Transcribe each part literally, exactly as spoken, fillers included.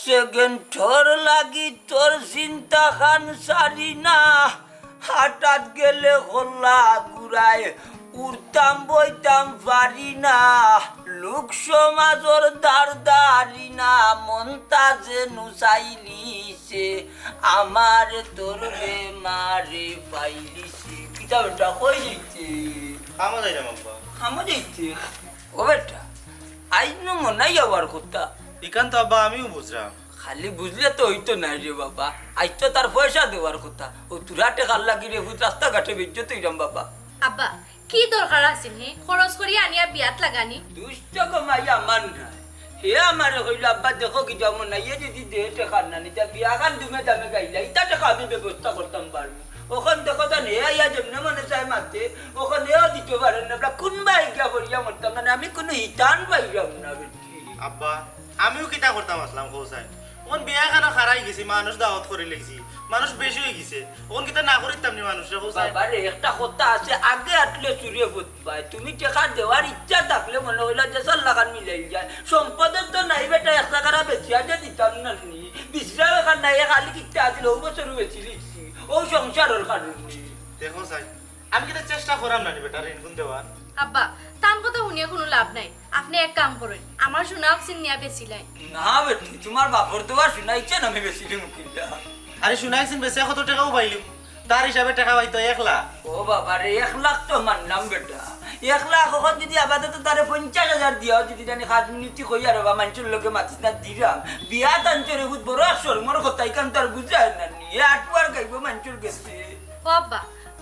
সেকেন্ডর লাগি তোর চিন্তা খান সারি না, হাটাত গেলে খোলা ঘুরায়, উঠতাম বইতাম পারি না, লোক সমাজর দারদারি না, মনটা যে নুচাইলিছে, আমার তোর বেমারে পাইলিছে। কিতা বেটা, কই যাইতে? কামো যাইরাম আব্বা। কামো যাইতে? ও বেটা, আইজ নু মনাই আবার কথা। ইখান তো আব্বা আমিও বুঝরাম। খালি বুঝলে তো অইতো নায় রে বাবা, আইজ তো তার পয়সা দেওয়ার কথা। ও তুরা টেকার লাগি রে পুত রাস্তাঘাটে বেইজ্জত অইরাম বাবা। আব্বা, কি দরকার আছিল হে? খরচ করি আনিয়া বিয়াত লাগানি। দুষ্ট গো মাই আমার নায়। হে আমারে কইলো, "আব্বা দেখো কি যাও মনাইয়ে যদি দে টেকা না নিতা বিয়া খান দুমে দামে গাইলা, ইতা টেকা আমি ব্যবস্থা করতাম পারমু।" অখন দেখো জান হে আইয়া যেমনে মনে চায় মাতে, অখন হেও দিতো পারে না। বলা, "কুনবায় গিয়া পড়িয়া মরতাম না, আমি কুনু হিতান পাইরাম না বেটি।" আব্বা, আমিও কিতা করতাম আছলাম, কও চাই। অখন বিয়া খানো খারাই গেছি, মানুষ দাওয়াত করি লাইছি, মানুষ বেশি অইগেছে। অখন কিতা না করিতাম নি মানুষরে, কও চাই। বাবারে, একটা কথা আছে, আগে আটলে চুরে ফুত পায়। তুমি টেকা দেওয়ার ইচ্ছা থাকলে মনে অইলো যে চল্লা খান মিলাই যায়। সম্পদর তো নাই বেটা, এক টাকারা বেচিয়া যে দিতাম না নি। বিশ্রাম এখান নাই, খালি কিতা আছিল, ও বছরও বেচি লিখছি। ও সংসারর কারণে। দেখো চাই, আমি কিতা চেষ্টা করাম না নি বেটা ঋণ গুণ দেওয়ার? আব্বা, তান কথা হুনিয়া কুনু লাভ নাই। আপনে এক কাম করইন, আমার সোনা অকসিন নিয়া বেচিলাইন। না বেটি, তুমার বাপর দেওয়া সোনা ইচ্ছা না আমি বেচিলিমু কিলা। আরে সোনা অকসিন বেচিয়া কত টেকাও পাইলিমু, তার হিসাবে টেকা পাইতো এক লাখ। ও বাবারে, এক লাখ তো মানলাম বেটা, এক লাখ অখন যদি আপাতত তারে পঞ্চাশ হাজার দিয়াও যদি জানি খাজ মিনতি কইয়া রে বা মানষর লগে মাতিস না দিরাম, বিয়াত আনছো রে পুত বড় এক শরমর কথা, ইখান তো আর বুঝায় না নি, এ আটুয়ার গাইবো মানষর গেছে। ও আব্বা,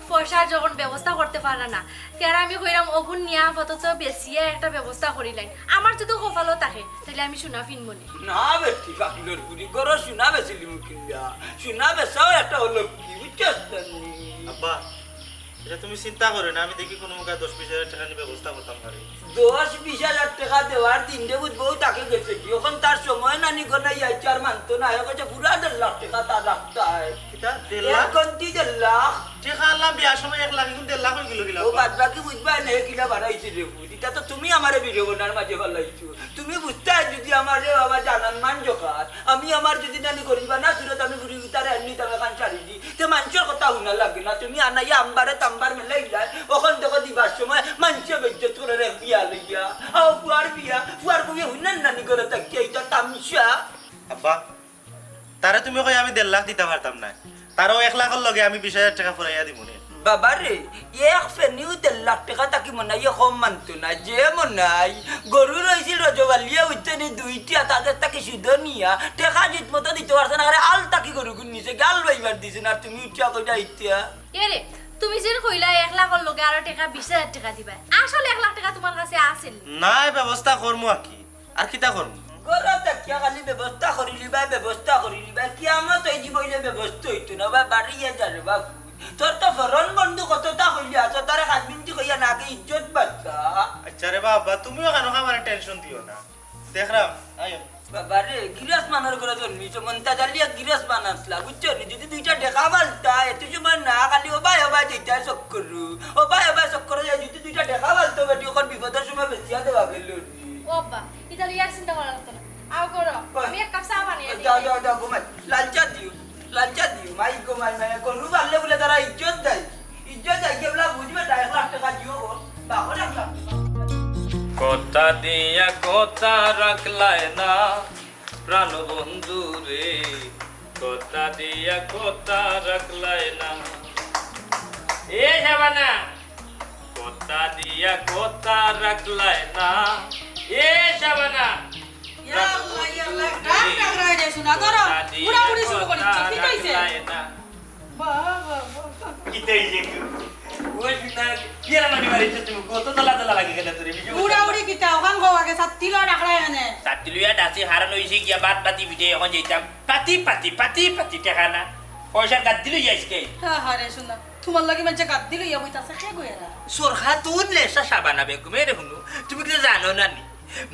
পয়সার যখন ব্যবস্থা করতে পাররা না, তে আর আমি কইরাম, অগুন নিয়া আপাতত বেচিয়া একটা ব্যবস্থা করিলাইন। আমার যদি কপালো থাকে, তাইলে আমি সোনা ফিনমু নে। না বেটি, পাগলর ফুরি, ঘরো সোনা বেচিলিমু কিলা? সোনা বেচাও একটা অলক্ষী, বুঝছস না নি? আব্বা, ইটা তুমি চিন্তা করো না, আমি দেখি কুনু মুখে দশ বিশ হাজার টেকা নি ব্যবস্থা করতাম পারি। দশ বিশ হাজার টেকা দেওয়ার দিন রে পুত বউ তাকে গেছে কি? অখন তার সময় নানি গনাই আইছে আর মানতো না। অখন যে পুরা দেড় লাখ টেকা তার রাখতায়। কিতা? দেড় লাখ? এক গন্তি দেড় লাখ। টেকা আনলাম বিয়ার সময় এক লাখ, অখন দেড় লাখ অইগেলো কিলা? ও বাদ বাকি বুঝবায় না, হে কিলা বাড়াইছে রে পুত। ইটা তো তুমি আমারে বিড়ম্বনার মাঝে ফালাইছো। তুমি বুঝতায় যদি আমারে বাবা জানান মান জকাত, আমি আমার যদি নানি গরিবানা সুরত আমি ফুরি তারে আনিতাম এখান শাড়ি দি। তে মানষর কথা হুনা লাগে না, তুমি আনাইয়া আম্বারে তাম্বার মেলাইলায়, অখন দেখো দিবার সময় মানষে বেইজ্জত করের এক বিয়া লইয়া। আও ফুয়ার বিয়া, ফুয়ার বউয়ে হুনইন নানি ঘরো থাকিয়া ইতা তামশা। আব্বা, তারে তুমি কই আমি দেড় লাখ দিতা পারতাম না, তারও এক লাখর লগে আমি বিশ হাজার টেকা ফুরাইয়া দিমু নে। বাবারে, এক ফেনিও দেড় লাখ টেকা থাকি মনাইয়ে কম মানতো না, যে মনাই গরু রইছিল রজবালিয়া উঠতে নি দুইটা, তাদের থাকি সুদ নিয়া টেকা জিত মতো দিতে পারছে না, আরে আল থাকি গরু গুন নিছে, গাল বাইবার দিছে না, আর তুমি উঠিয়া কইতা ইতিয়া। এরে, তুমি যেন কইলা এক লাখর লগে আরো টেকা, বিশ হাজার টেকা দিবা, আসলে এক লাখ টেকা তুমার কাছে আছিল? নাই, ব্যবস্থা করমু আর কি, আর কিতা করমু? ঘরো থাকিয়া খালি ব্যবস্থা করিলিবায়, ব্যবস্থা করিলিবায়, কিয়ামত অইযিবো অইলে ব্যবস্থা অইতো না, বা বাড়িয়ে যারে বাবু। তোর তো ফরন বন্ধু কততা কইলে আছো, তারে খাজ মিনতি কইয়া না আগে ইজ্জত বাঁচা। আচ্ছা রে বাবা, তুমিও কেন আমারে টেনশন দিও না। দেখরাম, আইও। বাবারে, গিরস মানষর ঘরো জন্মিছো, মন্তাজ আলী এক গিরস মান আছলা, বুঝছো নি? যদি দুইটা টেকা ফালতা, এত সময় না, খালি ওবায় ওবায় যাইতায় চক্করো, ওবায় ওবায় চক্করো যাই, যদি দুইটা টেকা ফালতো বেটি, অখন বিপদর সময় বেচিয়া দেওয়া গেল নি। ও আব্বা, ইতা লইয়া আর চিন্তা করা লাগতো না। আও করো, ওই। আমি এক কাপ চা বানাই আনি। যাও, যাও, যাও, ঘুমাই। লাল চা দিও, লাল চা দিও, মাই গো মাই, মাই, গরু পাললে বুলে তারা ইজ্জত দেয়। ইজ্জত যাইগি এবলা বুঝবে, এক লাখ টেকা দিও গো, বাপরে এক লাখ টেকা। কথা দিয়া কথা রাখলায় না, প্রাণ বন্ধু রে, কথা দিয়া কথা রাখলায় না। এ শাবানা, কথা দিয়া কথা রাখলায় না। এ শাবানা, ইয়া আল্লাহ, ইয়া আল্লাহ, ডাক ডাক রায় রে, শোনা ধরো। কথা দিয়া উড়াউড়ি শুরু করিস, কথা ঠিক আছে? রাখলায় না। বাহ, বাহ, বাহ, বাহ। কিতা অইছে কি? ওই শুনা, বিয়ার মানি মারিছ তুমি, কত জ্বালা জ্বালা লাগে গেলে তোরে, বুঝছো? উড়াউড়ি কিতা? ওখান গো আগে সাত্তি লয় রাখরা এনে। সাত্তি লইয়া ডাসি হারান অইছে গিয়া, বাদ পাতি পিঠে এখন যাইতাম। পাতি, পাতি, পাতি, পাতি, টেকা না। পয়সার গাদ্দি লইয়া আইসকে। হ্যাঁ, হ্যাঁ রে, শোনা। তোমার লাগি মানষে গাদ্দি লইয়া বইতাছে, কে গো এরা? সরহা তুন লেসা শাবানা বেগম, এরে হুনো। তুমি কিতা জানো না নি?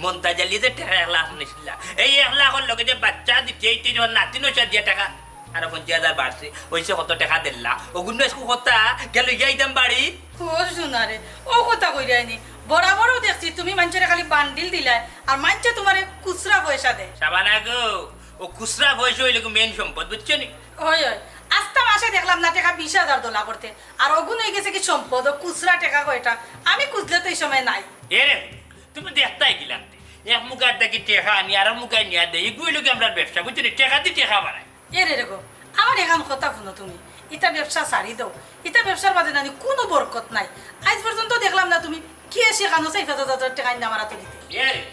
মন্তাজ আলী যে টেকা এক লাখ নিছিলা, এই এক লাখর লগে যে বাচ্চা দিতে, এই যে যখন নাতি নশা দিয়া টেকা, আরো পঞ্চাশ হাজার বাড়ছে, অইছে কত টেকা দিলা, ওগুন না একটু কথা, গেল গিয়া আইতাম বাড়ি। ও শোনা রে, ও কথা কইরায় নি, বরাবরও দেখছি তুমি মানষরে খালি বান্ডিল দিলায়, আর মানষে তোমারে খুচরা পয়সা দেয়। শাবানা গো, ও খুচরা পয়সা অইলো গি মেইন সম্পদ, বুঝছো নি? অয়, অয়। আস্তা মাসে দেখলাম না টেকা বিশ হাজার ধরা পড়ছে। আর অগুন অইগেছে কি সম্পদ, ও খুচরা টেকা কয়টা? আমি খুঁজলে তো ই সময় নাই। এরে, তুমি দেখতায় কিলান তে? এক মুখার থাকি টেকা আনি, আরক মুখায় নিয়া দেই। ইগু অইলো গি আমরার ব্যবসা, বুঝছো নি? টেকা দি টেকা বাড়াই। এরে রে গো, আমার এখান কথা হুনো তুমি। ইতা ব্যবসা ছাড়ি দেও। ইতা ব্যবসার মাঝে নানি কুনু বরকত নাই। আইজ পর্যন্ত দেখলাম না তুমি cash এখানো চাইর পাঁচ হাজার টেকা আইনা আমার আতো দিতে। এরে,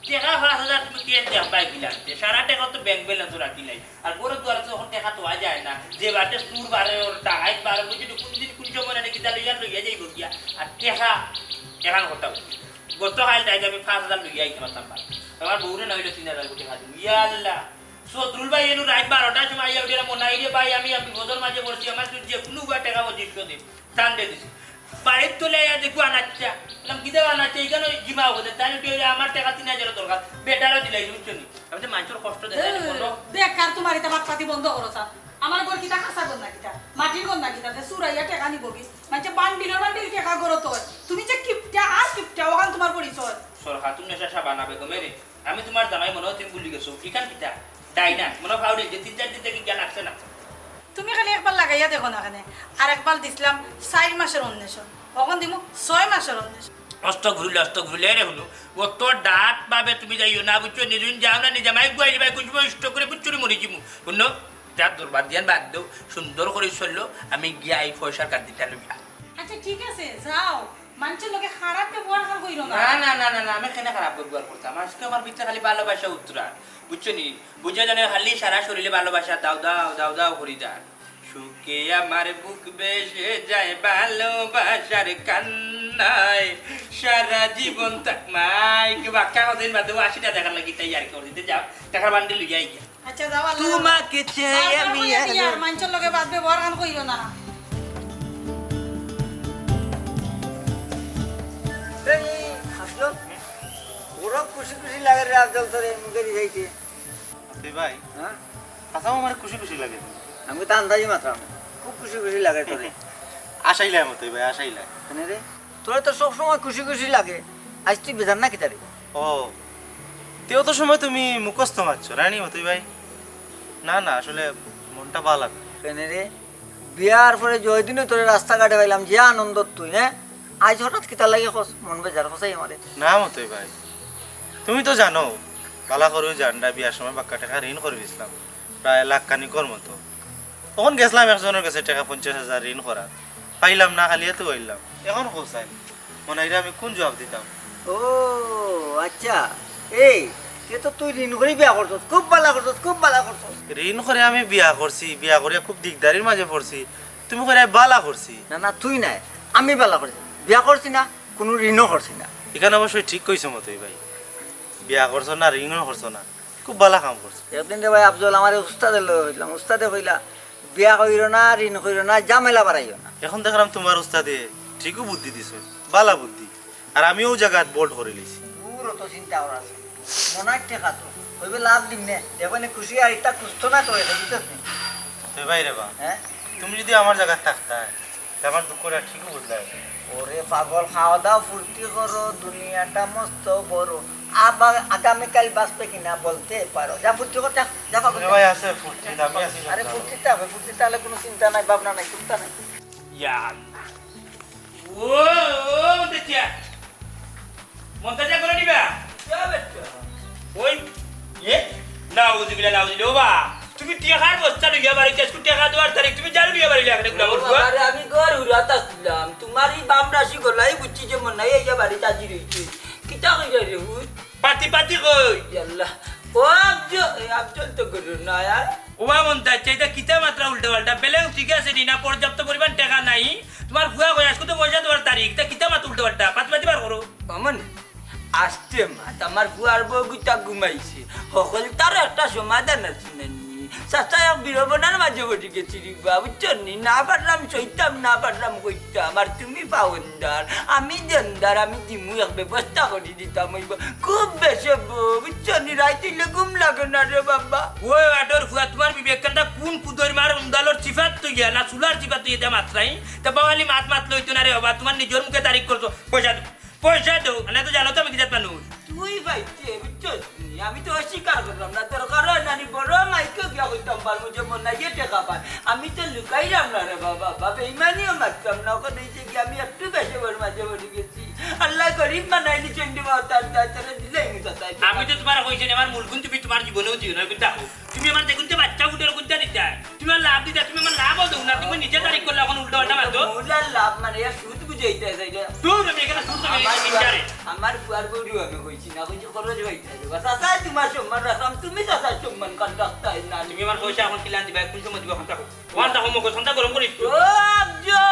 টেকা পাঁচ হাজার তুমি cash দেখবায় কিলান তে? সারা টেকা তো bank balance ও রাখি নাই। আর ঘরো দুয়ারো তো অখন টেকা থওয়া যায় না। যে বাটে চুর বাড়ে, ওর ডাকাইত বাড়ে, বুঝছো নি? কুন দিন কুন সময় নানি কিতা লইয়া লইয়া যাইবো গিয়া। আর টেকা, এখান কথা হুনো। গতকাইল রাইত আমি পাঁচ হাজার লইয়া আইতে পারতাম পারি। আমার বউরে না অইলে তিন হাজার টেকা দিমু। ইয়া আল্লাহ। সদরুল ভাই এনু রাইত বারোটার সময় আইয়া উঠিয়া, "মনাই রে ভাই, আমি, আমি বিপদর মাঝে পড়ছি, আমার তুই যে কুনু উপায় টেকা পঁচিশশো দে।" টান দে দিছি। বাড়ির তলে আইয়া দেখি আনাচ্ছা। বললাম, "কিতা আনাচ্ছা? ইখানো জিমা অইগেছে।" তাইন উঠিয়া, "আমার টেকা তিন হাজার দরকার।" বেটারে দিলাই, বুঝছো নি? আমি তো মানষর কষ্ট দেখি না, হুম, বলো। বেকার তুমার ইতা বাটপাতি বন্ধ করো, স্যার। আমার ঘর কিতা খাসা ঘর না কিতা? মাটির ঘর না কিতা? যে চুর আইয়া টেকা নিবো গি? মানষে বান্ডিলর বান্ডিল টেকা ঘরো থয়। তুমি যে কিপটা আর কিপটা, অখান তুমার পরিচয়। সরকার, তুমি নেশা সাবানা বেগমে রে। আমি তুমার জামাই মনে অয় তুমি ভুলি গেছো। ইখান কিতা? ডাইনা, মনে অয় ফাউরি, যে তিন চাইর দিন থাকি গিয়া লাগছে না। তুমি খালি একবার লাগাইয়া দেখো না কেনে, আর একবার দিছলাম চাইর মাসর অন্বেষণ, অখন দিমু ছয় মাসর অন্বেষণ। অস্ত ঘুরিলে, অস্ত ঘুরিলে রে হুনো, অত ডাট ভাবে তুমি যাইও না, বুঝছো নি? যাও না, নিজে মাইক গুয়াই দিবায়, কুচবো ইষ্ট করে কুচুরি মরি যিমু। হুনো, যা দরবার দিয়ান বাদ দেও, সুন্দর করি চললো, আমি গিয়া এই পয়সার কান্দিটা লইয়া। আচ্ছা, ঠিক আছে, যাও। মানষর লগে খারাপ ব্যবহার খান কইরো না। না, না, না, না, না, আমি কেনে খারাপ ব্যবহার করতাম? আজকে আমার ভিতরে খালি ভালোবাসা উতরা, বুঝছো নি? বুঝা জানে খালি সারা শরীরে ভালোবাসা দাও, দাও, দাও, দাও করি যার। সুখে আমার বুক ভেসে যায় ভালোবাসার কান্নায়, সারা জীবন থাক। মাই, কি বাক্কা কদিন বাদে ও আশিটা দেখার লাগি তাই আর কি করে দিতে যাও, দেখার বান্ডিল লইয়া আইয়া। আচ্ছা, যাও, আল্লাহ। তোমাকে চেয়ে বারবার আমি কইয়া আর দিই আর মানষর লগে বাদ ব্যবহার খান কইও না। এই, আফজল, বড় খুশি খুশি লাগে রে আফজল তোর এই মুখে দিকে। তুই ভাই, হ্যাঁ? আচ্ছা, আমার খুশি খুশি লাগে। আমি তো আন্দাজি মাত্রাম, খুব খুশি খুশি লাগে তোরে। আশাই লাগে মতই ভাই, আশাই লাগে। কেনে রে? তোরে তো সব সময় খুশি খুশি লাগে, আজ তুই বেজার না কিতা রে? ও, তে অত সময় তুমি মুখস্থ মারছো, রানি মতই ভাই? না, না, আসলে মনটা ভালো লাগে। কেনে রে? বিয়ার পরে যেদিনও তোরে রাস্তাঘাটে পাইলাম, যে আনন্দ তুই, হ্যাঁ? আজ হঠাৎ কিতা লাগে কস, মন বেজার কসাই আমারে। না মতই ভাই, তুমি তো জানো, বালা করেও জানরা বিয়ার সময় বাক্কা টেকা ঋণ করে দিছিলাম, প্রায় লাখ খানিকর মতো। তখন গেছিলাম একজনের কাছে টেকা পঞ্চাশ হাজার ঋণ করা, পাইলাম না, খালি এত হইলাম। এখন কোথায় মনাইরে আমি কোন জবাব দিতাম? ও আচ্ছা, এই, তে তো তুই ঋণ করি বিয়া করছস, খুব বালা করছস, খুব বালা করছস। ঋণ করে আমি বিয়া করছি, বিয়া করিয়া খুব দিকদারির মাঝে পড়ছি, তুমি করে বালা করছি। না, না, তুই নাই, আমি বালা করছি। বিয়া করছি না, কোনো ঋণও করছি না। এখানে অবশ্যই ঠিক কইছো মতই ভাই, বিয়া করছো না, ঋণও করছো না, খুব বালা কাম করছো। একদিন রে ভাই আফজল, আমার উস্তাদে লই হইলাম, উস্তাদে কইলা, "বিয়া কইরো না, ঋণ কইরো না, ঝামেলা বাড়াইও না।" এখন দেখলাম তোমার উস্তাদে ঠিকও বুদ্ধি দিছে, বালা বুদ্ধি। আর আমিও জায়গাত বোল্ড করে লিছি। দূর অত চিন্তা করা আছে। মনার টেকা তো। কইবে লাভ দিম নে। দেখো নে খুশি আর এটা কুস্ত না তো এটা বুঝছস নি? এ ভাই রে বা, হ্যাঁ? তুমি যদি আমার জায়গাত থাকতায়, তে আমার দুঃখটা ঠিকও বুঝলায়। ওরে পাগল, খাওয়া দাও, ফুর্তি করো, দুনিয়াটা মস্ত বড়। আবার আগামীকাল বাঁচবে কিনা বলতে পারো। যা ফুর্তি কর, যা, যা পাগল, এ যা। ভাই আছে ফুর্তি, আমি আছি আরে সব। ফুর্তিতে হবে, ফুর্তিতে হলে কোনো চিন্তা নাই, ভাবনা নাই, চিন্তা নাই। ইয়া আল্লাহ। ও, ও, মন্তাজা। মন্তাজা করে নিবা? ওই, এ? নাউজুবিল্লাহ, নাউজুবিল্লাহ। ও বা, তুমি টেকার বস্তা লইয়া বাড়িত আইছো, টেকা দেওয়ার তারিখ, তুমি জানো লইয়া বাড়ি লাগলে গুলা ও বলবো? বাবা রে, আমি ঘর হুরাত আসলাম। তোমার এই বাম রাশি গলাই বুঝছি যে মনে হয় ইয়া বাড়িত আজি রইছে। কিতা কইরা রে হুত? পাতি পাতি কই? ইয়াল্লা। ও আফজল, এ আফজল তো গরু না আর। ও বা মন্তাজ, ইটা কিতা মাতরা উল্টা পাল্টা? ব্যালেন্স ঠিক আছে নি? না পর্যাপ্ত পরিমাণ টেকা নাই? তোমার ফুয়া কই, আজকে তো পয়সা দেওয়ার তারিখ, তা কিতা মাত উল্টা পাল্টা? পাতি পাতি বার করো। মামুন, আস্তে মাত, আমার ফুয়ার বউ গুতা ঘুমাইছে। হকলতার একটা সমাধান আছে না নি? চাচা এক বিড়ম্বনার মাঝে পড়ি গেছি রে বা, বুঝছো নি? না পারলাম সইতাম, না পারলাম কইতাম। আর তুমি পাওনদার, আমি দেনদার, আমি দিমু এক ব্যবস্থা করি দিতাম অইবো। খুব বেশি বউ, বুঝছো নি? রাইত অইলে ঘুম লাগে না রে বাবা। ওই আডর ফুয়া, তোমার বিবেক কান্তা কোন কুদর মার উন্দালর চিফাত তো গিয়া না চুলার চিফাত তো গিয়া মাতরাই? তা বাঙালি মাত মাত লইতো না রে বাবা, তোমার নিজর মুখে তারিখ করছো। পয়সা দেও, পয়সা দেও, না তো জানো তো আমি কি জাত মানুষ। তুই পাইছে, বুঝছস নি? আমি তো অস্বীকার করলাম না, দরকার অয় নানি বড় মাইকে গিয়া কইতাম পারমু যে মনাইয়ে টেকা পায়। আমি তো লুকাইলাম না রে বাবা, বাবা বেইমানিও মারতাম না। অখন অইছে কি, আমি একটু বেশি বড় মাঝে পড়ি গেছি। আল্লায় গরিব বানাইলিছইন রে বাবা, তার তার তারা দিলে আমি তো তাই। আমি তো তুমারে কইছি নি, আমার মুলকুন তুমি তুমার জীবনেও দিও না, কিন্তু দেখো, তুমি আমার যেগুনতে বাচ্চা ফুটের গুনতে দিতায়, তুমি আমার লাভ দিতায়, তুমি আমার লাভও দেও না, তুমি নিজে তারিখ করলে অখন উল্টা পাল্টা মাতো। মৌলার লাভ মানে ইয়া সুদ বুঝাইতে আছে এটা। দূর, আমি এখানে সুদ আমি আমার চিন্তা রে। আমার ফুয়ার বউরে আমি কইছি না, কইছি খরচ অইতে আছে। বাস, চাচায় তুমার সম্মান রাখলাম, তুমি চাচার সম্মান কার রাখতায় না। তুমি আমার পয়সা অখন কিলান দিবায়, কুন সময় দিবায়, অখন দেখো। অখন দেখো, মুখ সন্ধ্যা গরম করিস। ও, আব্জু।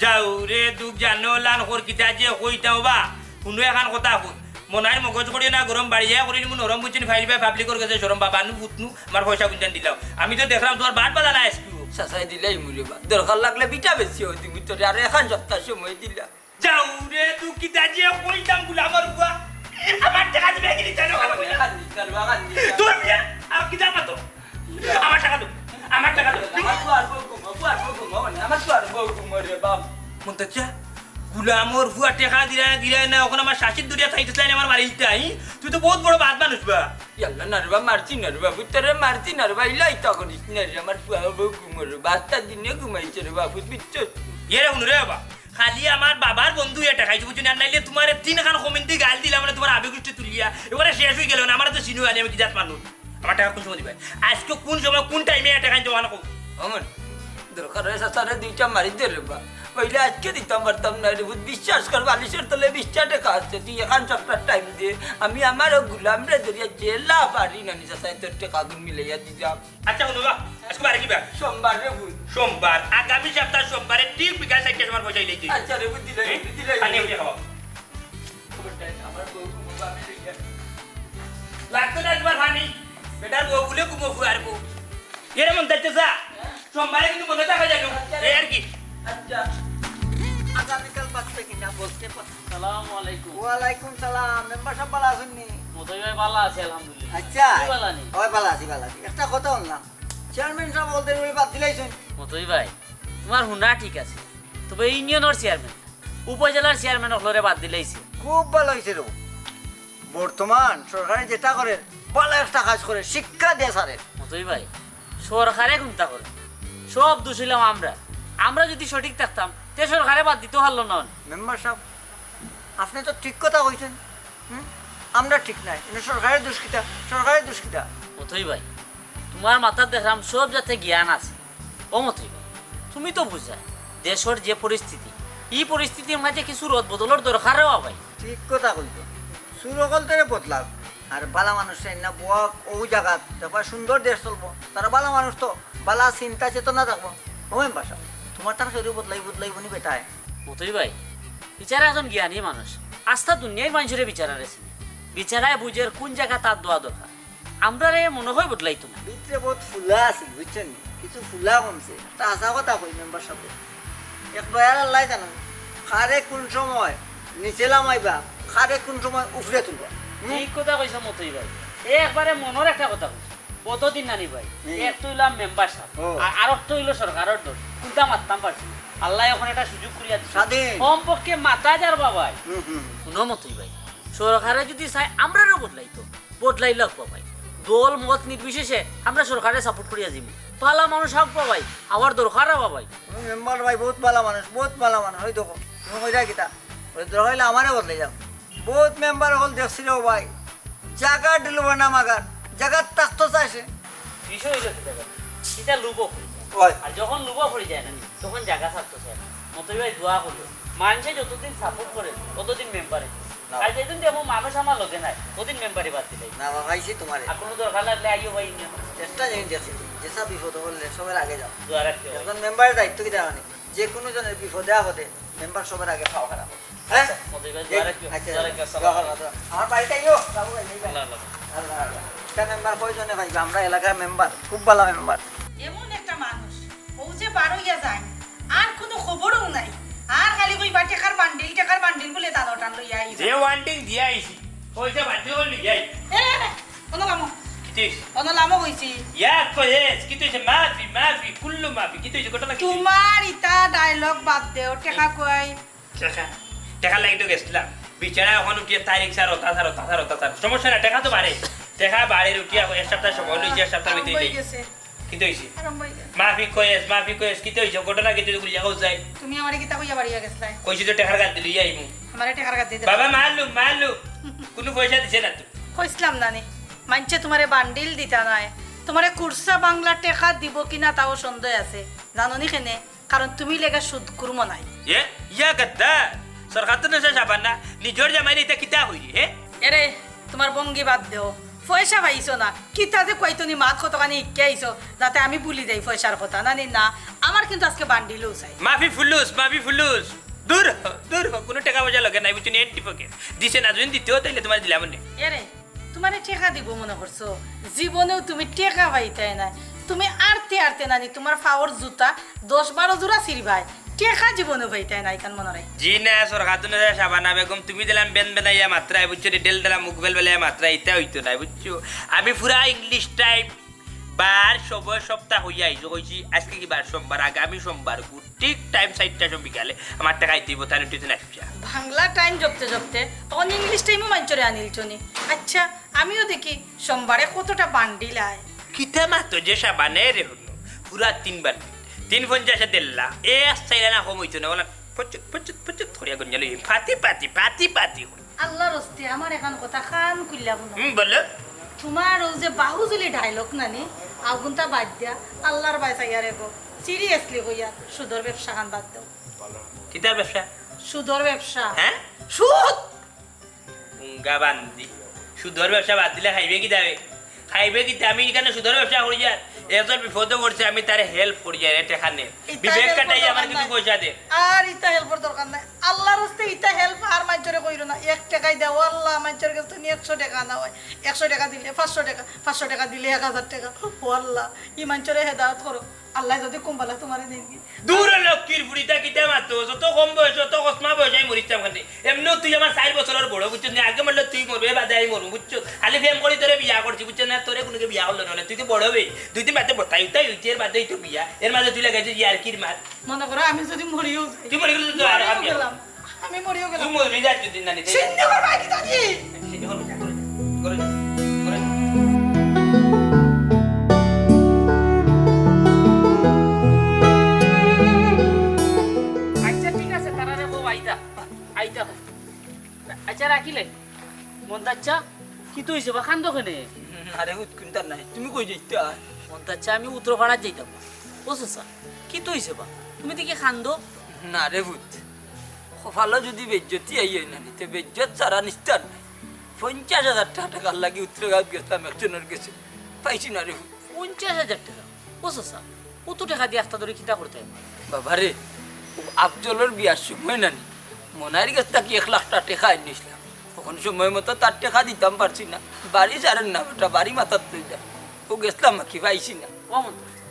যাও রে, দুখ জানো লান কর কিতা যে কইতাও বা। হুনো এখান কথা কই। মনাইর মগজ করিও না গরম, বাড়ি যায় করি নিমু নরম, বুঝছো নি? ফাইল বায় পাবলিকর গেছে শরম, বাবা নু পুত নু, আমার পয়সা গুঞ্জান দিলাও। আমি তো দেখলাম তুমার বাট বালা না আইজকু। চাচায় দিলাইমু রে বা। দরকার লাগলে বিটা বেচিও দিমু তোরে, আর এখান সপ্তাহ সময় দিলা। যাও রে, তুই কিতা যে কইতাম গুলামর ফুয়া। আমার টেকা দিবে কি দিতে না? এখান দিতে না, এখান দিতে না। তোর মিয়া, আর কিতা মাতো? আমার টেকা দে, আমার টেকা দে। আমার ফুয়ার বউ ঘুমো, ফুয়ার বউ ঘুমো, মানে, আমার ফুয়ার বউ ঘুমো রে বাপ। মন্তাজ, গুলামর ফুয়া টেকা দিরায় না, দিরায় না, অখন আমার শাশির দুরিয়া থাইতেছলায় না, আমার মারিলতায়, হি? তুই তো বউত বড় বাদ মানুষ বা। ইয়াল্লা না রে বা, মারছি না রে বা, পুতরে মারছি না রে বা, ইলা ইতা করিস না রে, আমার ফুয়ার বউ ঘুমো রে, বাদটা দিনে ঘুমাইছে রে বা, পুত বুঝছস? এরে হুনো রে বাবা, খালি আমার বাবার বন্ধু ইয়া টেকাইছে, বুঝছো নি? আর নাইলে তুমারে তিনখান comment দি গাইল দিলাম, মানে তুমার আবেগ উষ্টি তুলিয়া, এবারে শেষ অই গেল না, আমারে তো চিনো আনি, আমি কি জাত মানুষ? আমার টেকা কুন সময় দিবায়? আইজকু কুন সময়, কুন টাইমে টেকা আনতে ওখানে কও? অমন, দরকার অয় চাচারে দুইটা মারি দে রে বা। অইলে আইজকু দিতাম পারতাম না রে পুত, বিশ্বাস কর, বালিশর তলে বিশটা টেকা আছে, তুই এখান সপ্তাহ টাইম দে, আমি আমার অউ গুলামরে ধরিয়া যেলা পারি নানি চাচায় তোর টেকাগুন মিলাইয়া দিতাম। আচ্ছা, হুনো বা, আইজকু বারে কিবার? সোমবার রে পুত। সোমবার, আগামী সপ্তাহ সোমবারে ঠিক বিকাল চাইরটার সময় পয়সা দিলাইতে। আচ্ছা রে পুত, দিলাই, হ্যাঁ? দিলাই। পানি উঠে খাওয়া। খবরদার, আমার বউ ঘুমাবো, আমি লইয়া। লাগতো না তুমার পানি। বেটার বউ বলে ঘুমো ফুয়ার বউ। এরে মন্তাজ চাচা, সোমবারে কিন্তু মনো থাকো জানো। আচ্ছা। এই আর কি। আচ্ছা। আগামীকাল বাঁচবে কিনা বলতে পার-, সালামু আলাইকুম। ওয়ালাইকুম সালাম। মেম্বার সাব ভালা আছইন নি? মতই ভাই ভালা আছি আলহামদুলিল্লাহ। আচ্ছা। তুই ভালা নি? অয় ভালা আছি, ভালা আছি। একটা কথা হুনলাম, চেয়ারম্যান সাব অকলরে বাদ দিলাইছইন। মতই ভাই, তুমার হুনা ঠিক আছে, তবে ইউনিয়নর চেয়ারম্যান, উপজেলার চেয়ারম্যান অকলরে বাদ দিলাইছে। খুব ভালা অইছে রে। বর্তমান সরকারে যেটা করের, ভালা একটা কাজ করের, শিক্ষা দিয়া ছাড়ের। মতই ভাই, সরকারে কুনতা করের? সব দোষ অইলাম আমরা। আমরা যুদি সঠিক থাকতাম, তে সরকারে বাদ দিতো পারলো না অনে। মেম্বার সাব, আপনে তো ঠিক কথা কইছইন। হুম? আমরা ঠিক নাই। ইনো সরকারের দোষ কিতা? সরকারের দোষ কিতা? মতই ভাই, তুমার মাথাত দেখরাম সব জাতে জ্ঞান আছে। ও মতই ভাই, তুমি তো বুঝায়, দেশর যে পরিস্থিতি, ই পরিস্থিতির মাঝে কিছু রদ বদলর দরকার রে বা ভাই। ঠিক কথা কইছো। চুর অকলতরে বদলাও, আর ভালা মানুষ চাই না, বউক অউ জাগাত, দেখবা সুন্দর দেশ চলবো। তারা ভালা মানুষ তো, ভালা চিন্তা চেতনা থাকবো। ও মেম্বার সাব, তুমার তান কেউরে বদলাই, বদলাইবো নি বেটায়। মতই ভাই, বিচারা একজন জ্ঞানী মানুষ, আস্তা দুনিয়ার মানষরে বিচারারে চিনে। বিচারায় বুঝের কুন জাগাত আত দেওয়া দরকার। আমরারে মনো অয় বদলাইতো না। ভিতরে বউত ফুলা আছিল, বুঝছইন নি? কিছু ফুলা কমছে। তা হাছা কথা কই মেম্বার সাব, এক দয়াল আল্লায় জানইন, কারে কুন সময় নিচে লামাইবা, কারে কুন সময় উপরে তুলবা। হুম? ঠিক কথা কইছো মতই ভাই, এ একবারে মনর একটা কথা কইছো। কতদিন নানি ভাই, হুম। এক তো অইলাম মেম্বার সাব, ও। আর আরক তো অইলো সরকারর দোষ, কুনটা মাততাম পারছি না। আল্লায় অখন একটা সুযোগ করিয়া দিছে। স্বাধীন। কমপক্ষে মাতা যার বাবাই। হুম, হুম। হুনো মতই ভাই, সরকারে যুদি চায় আমরারেও বদলাইতো, বদলাইলাউক বা ভাই। দল মত নির্বিশেষে আমরা সরকারে support করিয়া যিমু। ভালা মানুষ আউক বা ভাই, আমার দরকার রে বা ভাই। তুমি মেম্বার ভাই, বউত ভালা মানুষ, বউত ভালা মানুষ। অই দেখো, তুমি কইরা কিতা? অই দরকার অইলে আমারে বদলাই যাও। বউত মেম্বার অকল দেখছি রে ও ভাই, জাগা দিল না মাগার, জাগা থাকতো চাইছে। বিষয় অইলো কি জাগা? ইটা লোভও পড়ি যায়। অয়। আর যখন লোভও পড়ি যায় না, তখন জাগা ছাড়তো চায় না। মতই ভাই দোয়া করিও, মানষে যতদিন support করে, ততদিন মেম্বারে। না। আর যেদিন দেখবো মানুষ আমার লগে নাই, ওদিন মেম্বারি বাদ দিলাই। না বাবা, আইছি তোমারে। আর কোনো দরকার লাগলে আইও ভাই ইউনিয়ন। একটা জিনিস দেখছি, যেসব বিপদ হলে সবার আগে যাও। দোয়া রাখতে হবে। একজন মেম্বারের দায়িত্ব কি দেওয়া নেই? যে কোনো জনের বিপদে আপদে মেম্বার সবার আগে পাও খারাপ। হ্যাঁ? আচ্ছা, মতই ভাই, দোয়া রাখিও, আচ্ছা, দোয়া রাখিও, দোয়া আসসালামু করো, আলাইকুম। দোয়া। আমার বাড়িতে আইও, বাবু ভাই, এই ভাই। আল্লাহ, আল্লাহ। আল্লাহ, আল্লাহ। এটা মেম্বার কয়জনে পাইবা? আমরা এলাকার মেম্বার, খুব ভালো মেম্বার। এমন একটা মানুষ, ও যে বার হইয়া যায়, আর কোনো খবরও নাই। আর খালি কইবা, "টেকার বান্ডিল, টেকার বান্ডিল" বলে টানো টান লইয়া আইবা। যে ওয়ান্টিং দিয়া আইছি, পয়সা বান্ডিল করে লইয়া আই। এ, এ, এ, অনো লামো। কিতা অইছে? অনো লামো কইছি। ইয়া, কইস, কিতা অইছে? মাফি, মাফি, কুল্লু মাফি। কিতা অইছে? ঘটনা কিতা অইছে? তোমার ইতা dialogue বাদ দেও, টেকা কই? টেকা, টেকা লাগি তো গেছিলাম। বিছানা অখন উঠিয়া তারিখ স্যার, অতা স্যার, অতা স্যার, অতা স্যার। সমস্যা না, টেকা তো বাড়ে। টেকা বাড়ে, উঠিয়া এক সপ্তাহ সময় লইছে, এক সপ্তাহর আরম্ভ ভিতরে অই দিলে। গেছে। কিতা অইছে? আরম্ভ অই গেছে। মাফি কয়েস, মাফি কয়েস, কিতা অইছে? ঘটনা কিতা অইছে? খুলিয়া কও চাই। তুমি আমারে কিতা কইয়া বাড়িয়া গেছলায়? কইছি তো টেকার গাদ্দি লইয়া আইমু। আমারে টেকার গাদ্দি দেও। বাবা, মারলু, মারলু। কুনু পয়সা দিছে না তো। কইছলাম না নি? মাইনষে তুমারে বান্ডিল দিতা নায়। তুমারে খুচরা বাংলা টেকা দিবো কিনা তাও সন্দেহ আছে। জানো নি কেনে? কারণ তুমি লেগা সুদখুর মনাই। এ, ইয়া গাদ্দার। সরকার তো নেশা সাবান না, নিজর জামাইরে ইতা কিতা কইরি, হে? এরে, তুমার ভঙ্গি বাদ দেও। পয়সা পাইছো না, কিতা যে কইতো নি মাত কতখানি হিকিয়া আইছো, যাতে আমি ভুলি যাই পয়সার কথা। না নি না, আমার কিন্তু আজকে বান্ডিলও চাই। মাফি ফুলুস, মাফি ফুলুস। দূর হ, দূর হ, কুনু টেকা পয়সা লগে নাই, বুঝছো নি? Empty pocket। দিছে না, যদি দিতে অয়, তাইলে তুমারে দিলাম নে। এরে, তুমারে টেকা দিবো মনে করছো? জীবনেও তুমি টেকা পাইতায় নায়। তুমি আরতে আরতে নানি তুমার পাওর জুতা দশ বারো জোড়া ছিড়বায়, টেকা জীবনেও পাইতায় নায়, ইখান মনো রাখিও। জি না, সরকার তো নেশা সাবানা বেগম, তুমি দিলাম বেন বেনাইয়া মাতরায়, বুঝছো নি? ডেল দিলাম মুখ বেল বেলাইয়া মাতরায়, ইতা অইতো নায়, বুঝছো? আমি পুরা English time বার সময় সপ্তাহ অইয়া আইছো, কইছি আজকে কি বার? সোমবার, আগামী সোমবার, good। ঠিক time চাইরটার সময় বিকালে আমার টেকা দিবো, তার উঠে না আসছে। বাংলা time জপতে জপতে অখন English time-ও মাইনষরে আনিলছো নি। আচ্ছা, আমিও দেখি সোমবারে কতটা বান্ডিল আয়। কিতা মাতো যে সাবানে রে হুনো, পুরা তিন বান্ডিল, তিন পঞ্চাশে দেড়লা, এ এক চাইরা না কম অইতো না, ওলা পচত পচত পচত করিয়া গঞ্জা লই, পাতি পাতি পাতি পাতি করি। আল্লার ওয়াস্তে আমার এখান কথা কান খুলিয়া হুনো। হুম, বলো। তুমার অউ যে বাহুজুলি dialogue নানি, অগুনতা বাদ দিয়া, আল্লার বায় চাইয়া রে গো, seriously কইয়ার, সুদর ব্যবসাখান বাদ দেও। কিতার ব্যবসা? সুদর ব্যবসা। হ্যাঁ? সুদ! উঙ্গা বান্দি। সুদর ব্যবসা বাদ দিলে খাইবে কিতা বে? খাইবে কিতা? আমি ইখানো সুদর ব্যবসা করিয়ার, একজন বিপদো পড়ছে, আমি তারে help করিয়ার, এ টেকা নে। ইতা বিবেক help-র খাটাই দরকার আমার কিছু নাই। পয়সা দে। আর ইতা help-র দরকার নাই। আল্লার ওয়াস্তে ইতা help আর মাইনষরে কইরো না। এক টেকাই দেও, আল্লা, মাইনষর গেছ থনে একশো টেকা নেওয়ায়। একশো টেকা দিলে পাঁচশো টেকা, পাঁচশো টেকা দিলে এক হাজার টেকা। ও আল্লা, ই মাইনষরে হেদায়ত করো। আল্লায় যদি কুনবালা তুমারে দেইনগি। দূর হ লক্ষ্মীর ফুড়ি, ইতা কিতা মাতো? যত কম বয়স, অত কসমা বয়স আমি মরিতাম কেনে। এমনেও তুই আমার চাইর বছরর বড়, বুঝছস নি? আগে মরলে তুই মরবে, এর বাদে আমি মরমু, বুঝছস? খালি প্রেম করি তোরে বিয়া করছি, বুঝছস না? তোরে কুনু কেউ বিয়া করলো না, তুই তো বড় অইবে। দুই দিন বাদে বতাই উতাই অইতে, এর বাদে অইতো বিয়া। এর মাঝে তুই লাগাইছস ইয়ার্কির মাত। মনো করো আমি যদি মরিও যাই। তুই মরি গেলে তো আর মরিও আমি গেলাম। আমি মরিও গেলাম। তুই মরি যাস যদি না নিতে। সিন্ধু করবা কি দাদি? সিন্ধু করবা, করে যা, করে যা, করে যা। আচ্ছা, ঠিক আছে, তারারে কও আইতা, আইতা কও। আচ্ছা, রাখিলে। মন্তাচ্চা, কিতা অইছে বা, কান্দো কেনে? আরে, হুত কুন্তা নাই, তুমি কই যাইতায়? মন্তাচ্চা, আমি উত্তরপাড়াত যাইতাম। ও চাচা, কিতা অইছে বা? তুমি দেখি কান্দো। না রে পুত, কপালো যদি বেইজ্জতি আই অয় না নি, তে বেইজ্জত ছাড়া নিস্তার নাই। পঞ্চাশ হাজার টেকা টেকার লাগি উত্তরগাঁওত গেছলাম একজনর গেছে, পাইছি না রে পুত। পঞ্চাশ হাজার টেকা? ও চাচা, অত টেকা দি আখতা ধরি কিতা করতায়? বাবারে, অউ আফজলর বিয়ার সময় না নি, মনাইর গেছ থাকি এক লাখ টেকা আনিছলাম। অখন সময় মতো তার টেকা দিতাম পারছি না। বাড়ি ছাড়ের না বেটা, বাড়ি মাথাত লইয়া। অউ গেছলাম বাকি পাইছি না। ও মন্তাচ্চা,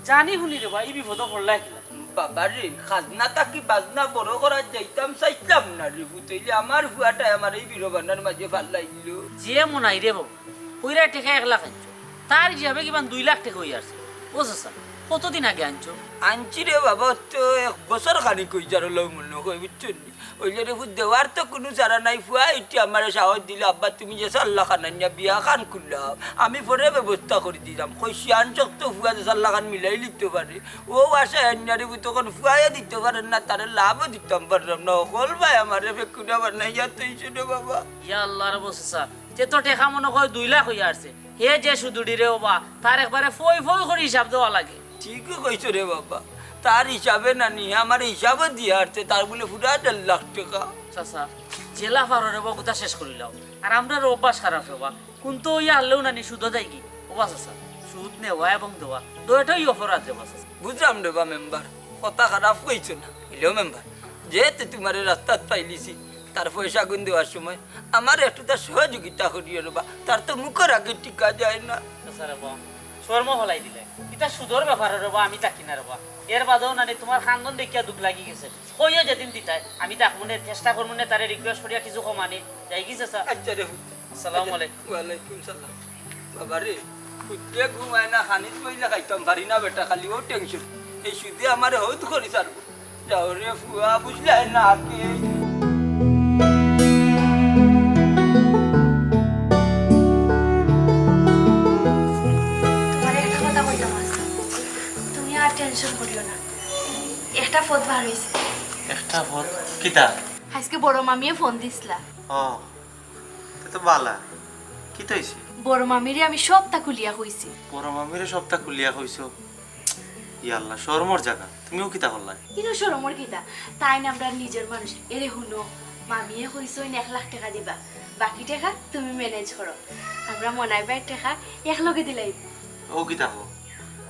জানি হুনি রে বা, ই বিপদো পড়লায় কিলা? বাবারে, খাজনা থাকি বাজনা বড় করাত যাইতাম চাইছলাম না রে পুত, অইলে আমার ফুয়াটায় আমারে ই বিড়ো বান্দার মাঝে ফালাইলো। যে মনাই রে বাবা, কইরা টেকা এক লাখ আনছো, তার হিসাবে কিমান দুই লাখ টেকা অইয়া আছে। ও চাচা, কতদিন আগে আনছো? আনছি রে বাবা, অত এক বছর খানিক অই যার অলাউ মনো অয়, বুঝছো নি? অইলে রে পুত, দেওয়ার তো কুনু চারা নাই। ফুয়ায় ইটি আমারে সাহস দিলো, "আব্বা, তুমি যে চার লাখ আনাইয়া বিয়াখান করলাও, আমি পরে ব্যবস্থা করি দিরাম।" কইছি, আনছো তো ফুয়া যে চার লাখ আন মিলাই লিতো পারে। অউ আশায় আনিয়া রে পুত, অখন ফুয়ায়ও দিতো পারের না, তারে লাভও দিতাম পাররাম না। হকল বায় আমারে ফেকুনা বানাইয়া থইছে রে বাবা। ইয়া আল্লাহ রে বা চাচা, তে তো টেকা মনো অয় দুই লাখ অইয়া আছে। হে যে সুদুডি রে ওবা, তার একবারে ফই ফই করি হিসাব দেওয়া লাগে। ঠিকউ কইছো রে বাবা, তার হিসাবে না নি, আমারে হিসাবও দিয়া হারছে, তার বুলে পুরা দেড় লাখ টেকা। চাচা, যেলা পারো রে বা, গুতা শেষ করিলাও। আর আমরার অভ্যাস খারাপ রে বা, কুন্তা অইয়া হারলেও না নি সুদো যাইগি। ওবা চাচা, সুদ নেওয়া এবং দেওয়া দুইটাউ অপরাধ রে বা চাচা। বুঝলাম রে বা মেম্বার, কথা খারাপ কইছো না। অইলেও মেম্বার, যেহেতু তুমারে রাস্তাত পাইলিছি, তার পয়সাগুন দেওয়ার সময় আমারে একটু তার সহযোগিতা করিও রে বা, তার তো মুখর আগে টিকা যায় না। চাচা রে বা, শরমও ফালাই দিলে। ইতা সুদর ব্যাপার রে বা, আমি থাকি না রে বা। এর বাদেও না নি তুমার কান্দন দেখিয়া দুখ লাগি গেছে। কইও যেদিন দিতায়, আমি থাকমু নে, চেষ্টা করমু নে তারে request করিয়া কিছু কমানি। যাইগি চাচা? আচ্ছা রে। আসসালামু আলাইকুম। ওয়ালাইকুম সালাম। বাবারে, হুতিয়ে ঘুমায় না, খানিত বইলে খাইতাম পারি না বেটা, খালি অউ tension। এই সুদে আমারে হউত করি ছাড়বো। যাও রে ফুয়া, বুঝলায় না আগে। একটা ফোন বার হইছে। একটা ফোন? কিতা? আজকে বড় মামিয়ে ফোন দিছলা। ও, তে তো বালা। কিতা হইছে? বড় মামিরে আমি সবটা খুলিয়া কইছি। বড় মামিরে সবটা খুলিয়া কইছো? ইয়া আল্লাহ, শরমর জাগা। তুমিও কিতা করলায়? ইনো শরমর কিতা? তাইন আমরার নিজর মানুষ। এরে হুনো, মামিয়ে কইছইন এক লাখ টেকা দিবা, বাকি টেকা তুমি ম্যানেজ করো। আমরা মনাই ভাইর টেকা একলগে দিলাইমু। ও কিতা কও?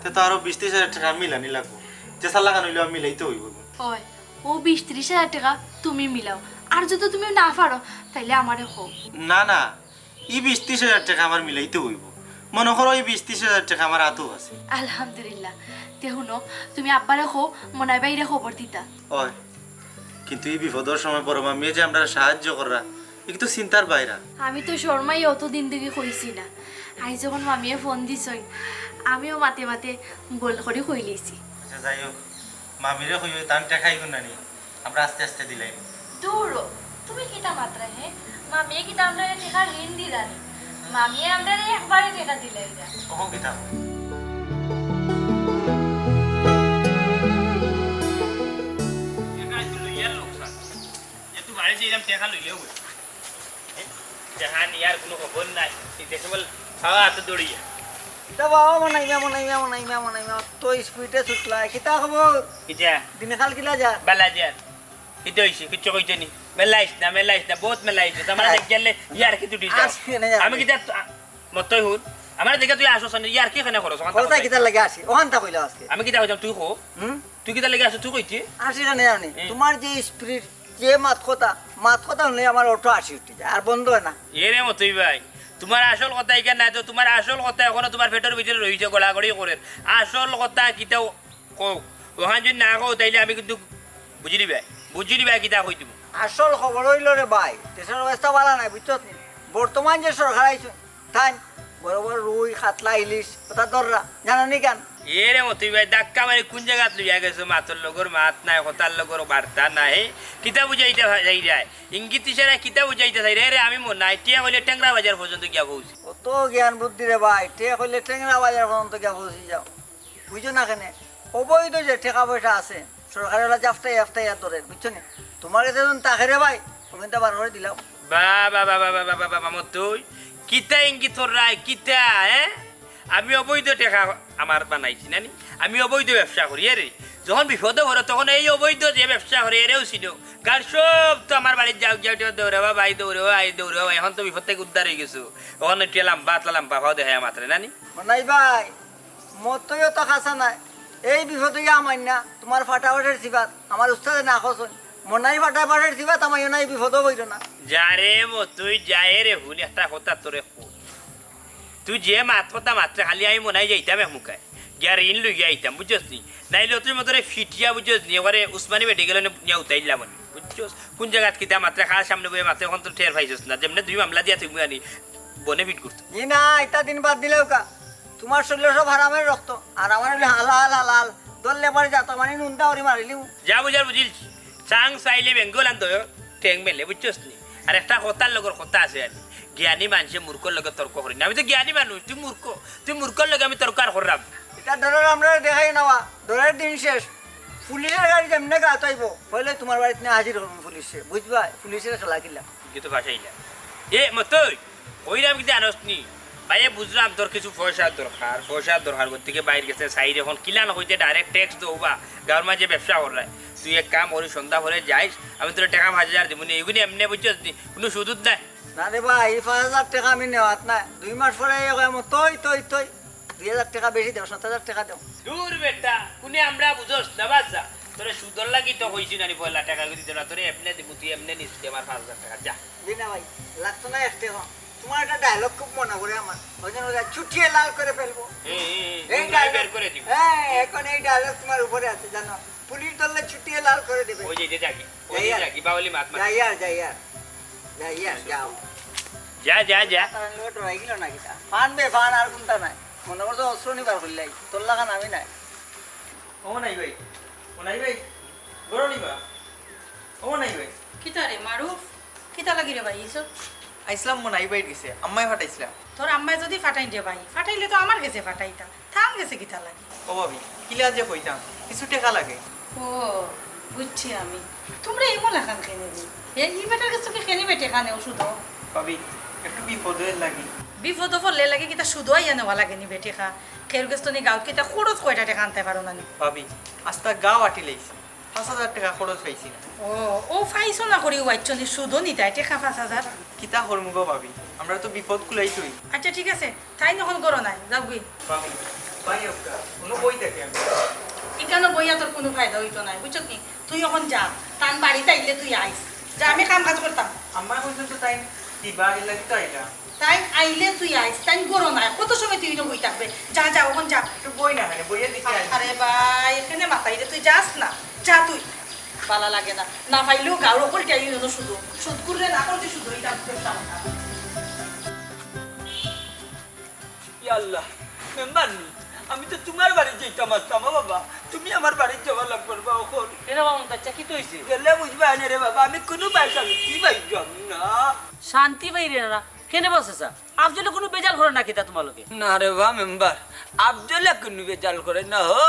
তে তো আরো বিশ ত্রিশ হাজার টেকা মিলানি লাগবো। যেছা লাখান অইলেও মিলাইতে অইবো। অয়, অউ বিশ ত্রিশ হাজার টেকা তুমি মিলাও, আর যুদি তুমি না পারো, তাইলে আমারে কও। না না, ই বিশ ত্রিশ হাজার টেকা আমার মিলাইতে অইবো। মনো করো, ই বিশ ত্রিশ হাজার টেকা আমার আতো আছে। আলহামদুলিল্লাহ। তে হুনো, তুমি আব্বারে কও, মনাই ভাইরে খবর দিতা। অয়, কিন্তু ই বিপদর সময় বড় মামিয়ে যে আমরারে সাহায্য কররা, ই তো চিন্তার বাইরা। আমি তো শরমাইয়া অতদিন থাকি কইছি না, আইজ যখন মামিয়ে ফোন দিছইন, আমিও মাতে মাতে বল করি কইলিছি। আচ্ছা, যাই হোক, মামিরে কইও, তান টেকাই গুন নানি, আমরা আস্তে আস্তে দিলাইমু। দূর, তুমি কিতা মাতরায় হে? মামিয়ে কিতা আমরারে টেকা ঋণ দিরা নি? মামিয়ে আমরারে একবারে টেকা দিলাইরা। ওহো কিতা? টেকা একটু লইয়ার লোকসান। একটু বাড়ি যাইলাম, টেকা লইয়াও গই। টেকা নিয়ার কুনু খবর নাই। এই দেশে বল, খাওয়া হাতে দৌড়িয়া। কিতা বাবা, মনাইমা, মনাইমা, মনাইমা, মনাইমা, তো স্পিডে ছুটলা। কিতা খবর? কিতা? দিনকাল কিলা যা? বেলা যার। কিতা হইছে? কিচ্ছু কইছে নি? মেলাইস না, মেলাইস না, বহুত মেলাইস না। আমার দেখ গেলে ইয়ার কি তুই আজকে নেই আর। আমি কিতা, মতই হুন। আমার দেখে তুই আসছ না, ইয়ার কি এখানে করছ? কথা কিতা লাগে আসি? ওখান তা কইলা আজকে। আমি কিতা কইতাম, তুই কো। হুম? তুই কিতা লাগে আসছ, তুই কইতে? আসি কেনে আপনি? হুম। তোমার যে স্পিড, যে মাত কথা, মাত কথা শুনে আমার অটো আসি উঠি যায়, আর বন্ধ হয় না। এ রে মতই ভাই, তোমার আসল কথা এখানে নাই তো, তোমার আসল কথা এখনো তোমার পেটর ভিতরে রইছে, গড়াগড়ি করে। আসল কথা কিতা কও, ওখান যদি না কও, তাইলে আমি কিন্তু বুঝি নিবায়, বুঝি নিবায় কিতা কই দিব। আসল খবর হইল রে ভাই, দেশের অবস্থা ভালা নাই, বুঝছত নি? বর্তমান যে সরকার আইছে, তাই বড় বড় রুই, কাতলা, ইলিশ, ওটা দররা, জানো নি কেন? এ রে মতই ভাই, ধাক্কা মারি কোন জায়গাত লইয়া গেছো? মাতর লগর মাত নাই, কথার লগর বার্তা নাই। কিতা বুঝাইতে চাই যায়? ইঙ্গিত ইশারা কিতা বুঝাইতে চাই রে? রে, আমি মনে নাই, টিয়া কইলে টেংরা বাজার পর্যন্ত গিয়া পৌঁছি। অত জ্ঞান বুদ্ধি রে ভাই, টেকা কইলে টেংরা বাজার পর্যন্ত গিয়া পৌঁছি যাও। বুঝো না কেনে? অবৈধ যে টেকা পয়সা আছে, সরকারে ওলা জাফটাই জাফটাই আর ধরে, বুঝছো নি? তোমার কাছে যখন তাকে রে ভাই, ওখানটা বার করে দিলাম। বা, বা, বা, মতই, কিতা ইঙ্গিত তোর রায়, কিতা, হ্যাঁ? আমি অবৈধ টেকা আমার বানাইছি, না নি? আমি অবৈধ ব্যবসা করি, এ রে। যখন বিপদে পড়ো, তখন এই অবৈধ যে ব্যবসা করে, এরেও চিনো। কারণ সব তো আমার বাড়িত যাও, যাও, যাও, দৌড়াবা, ভাই দৌড়াবা, ভাই দৌড়াবা, এখন তো বিপদ থাকি উদ্ধার হয়ে গেছো। ওখানে একটু লাম্বা, আতলা লাম্বা, পাও দেখায় মাত্রে, না নি? মনাই ভাই, মতইও তো খাসা নাই। এই বিপদে গিয়া আমার না, তোমার ফাটাফাটের সিবাত, আমার উস্তাদে না খসন। মনাই ফাটাফাটের সিবাত, আমার নাই বিপদও বইল না। যা রে মতই, যা এ রে, হুন একটা কথা তোরে কই। তুই যে মাত কথা মাত্রে খালি আমি মনাই যাইতাম এক মুখায়। গিয়া ঋণ লইয়া আইতাম, বুঝছস নি? নাইলে তুই মতরে ফিটিয়া, বুঝছস নি? এবারে উসমানী মেডিকেল নিয়া উতাইলাম আমি, বুঝছস? কোন জায়গাত কিতা মাত্রে, কার সামনে বইয়া মাত্রে, এখন তো টের পাইছস না। যেমনে দুই মামলা দিয়া তুই আনি বনে ফিট করতো। ই না, ইতা দিন বাদ দিলেও কা। তোমার শরীরে সব হারামের রক্ত, আর আমার হইলে হালাল, হালাল। ধরলে পরে যা, তোমার নুনটা ওরে মারিলিও। যা বুঝার বুঝিলছি। চাং চাইলে বেঙ্গল আন দয়, ঠেং মেলে, বুঝছস নি? আর একটা কথার লগর কথা আছে আর কি। জ্ঞানী মানষে মূর্খর লগে তর্ক করি না। আমি তো জ্ঞানী মানুষ, তুই মূর্খ। তুই মূর্খর লগে আমি তর্ক আর করলাম না। এটা ধরো আমরা দেখাই নেওয়া, ধরার দিন শেষ। পুলিশের গাড়ি যেমনে গাত আইব, পয়লে তোমার বাড়িত নিয়া হাজির করবো পুলিশে, বুঝবা? পুলিশের খেলা কিলা। তুই তো ভাষাই না। এ মতই, কইরাম কিতা জানোস নি? ভাইয়ে বুঝলাম তোর কিছু পয়সার দরকার, পয়সার দরকার করতে গিয়ে বাইরে গেছে সাইড, এখন কিলা না কইতে ডাইরেক্ট ট্যাক্স দেও বা গাঁওর মাঝে ব্যবসা কররায়। তুই এক কাম করিস, সন্ধ্যা পরে যাইস, আমি তোর টেকা পাঁচ হাজার দিমু নি, এগুনি এমনি বুঝছস নি, কোনো সুদুদ নাই। না রে ভাই, এই পাঁচ হাজার টেকা আমি নেওয়াত না। দুই মাস পরে এই কয় আমার তই, তই, তই। দুই হাজার টেকা বেশি দেও, সাত হাজার টেকা দেও। দূর বেটা, কোনে আমরা বুঝোস না বাচ্চা। তোরে সুদর লাগি তো কইছি না নি পয়লা টেকা দিতে না, তোরে এমনে দিমু, তুই এমনে নিস নি আমার পাঁচ হাজার টেকা, যা। জি না ভাই, লাগতো না এক টেকা। তোমার একটা ডায়লগ খুব মনে পড়ে আমার। ওই জন্য ওরা ছুটিয়ে লাল করে ফেলবো। এই, এই, এই, এই এই ডায়লগ। বের করে দিব। হ্যাঁ, এখন এই ডায়লগ তোমার উপরে আছে জানো। পুলিশ ধরলে ছুটিয়ে লাল করে দেবে। ওই যে, যে যাগি, ওই যাই যে আর। যাগি, বাউলি মাত মাত। যাই আর, যাই আর। যাই আর, যাই আর, যাও। যা, যা, যা। তার লোক ডরাই গেল না কিতা? ফান বে ফান, আর কোনটা নাই। মনে করছো অস্ত্র নিবার করলাই। তোর লাগান আমি নাই। ও নাই ভাই, ও নাই ভাই, গরো নিবা। ও নাই ভাই। কিতা রে মারুফ, কিতা লাগি রে ভাই ইসব? আইসলাম মনাই ভাইর গেছে, আম্মায় ফাটাইছিলা। তোর আম্মায় যদি ফাটাইন রে ভাই, ফাটাইলে তো আমার গেছে ফাটাইতা। থাম গেছে কিতা লাগি? ও ভাবি, কিলা যে কইতাম, কিছু টেকা লাগে। ও, বুঝছি আমি। তুমরা ইমন লাখান কেনে রে? এ, ই বেটার গেছ থাকি কেনে বে টেকা নেও সুদো? ভাবি, একটু বিপদো এর লাগি। বিপদো পড়লে লাগে কিতা সুদো আইয়া নেওয়া লাগে নি বে টেকা? কেউর গেছ থনে গাঁওত কিতা খরচ কয়টা টেকা আনতায় পারো না নি? ভাবি, আস্তা গাঁও আটিলাইছি, পাঁচ হাজার টেকা খরচ পাইছি না। ও, ও পাইছো না করি ও আইচ্ছ নি সুদো নিতায় টেকা পাঁচ হাজার? কিতা করমু গো ভাবি, আমরা তো বিপদ কুলাইতই। আচ্ছা ঠিক আছে, তাইন অখন ঘরো নাই, যাওগি। ভাবি, ভাই একটা, কোনো বই দেখে আমি। ইকানো বইয়া তোর কোনো ফায়দা অইতো নায়, বুঝছত নি? তুই অখন যা, তান বাড়িত আইলে তুই আইস। যা, আমি কাম কাজ করতাম। আম্মা কইছইন তো তাইন দিবা, এর লাগি তো আইলাম। তাইন আইলে তুই আইস, তাইন ঘরো নাই। কত সময় তুই ইনো বই থাকবে? যা, যা, অখন যা। একটু বই না, মানে, বইয়া দেখি আই। আরে ভাই, এখানে মাতাইরে তুই যাস না। যা তুই। বালা লাগে না। না পাইলেও গাঁওর অকলটা ইনো সুদো। সুদ করলে না করলে সুদো, ইটা বুঝতাম না। ইয়া আল্লাহ, মেম্বার নি, আমি তো তুমার বাড়িত যাইতাম আস্তাম, ও বাবা, তুমি আমার বাড়িত যাওয়া লাগবো রে বা অখন। এরে বাবা, তার চাকরি তো হইছে। গেলে বুঝবা আনে রে বাবা, আমি কোনো বাড়ি শান্তি পাইতাম না। শান্তি পাইরে না? কেনে বা চাচা? আফজলে কোনো বেজাল করে না কিতা তুমার লগে? না রে বা মেম্বার, আফজলে কোনো বেজাল করে না। হো,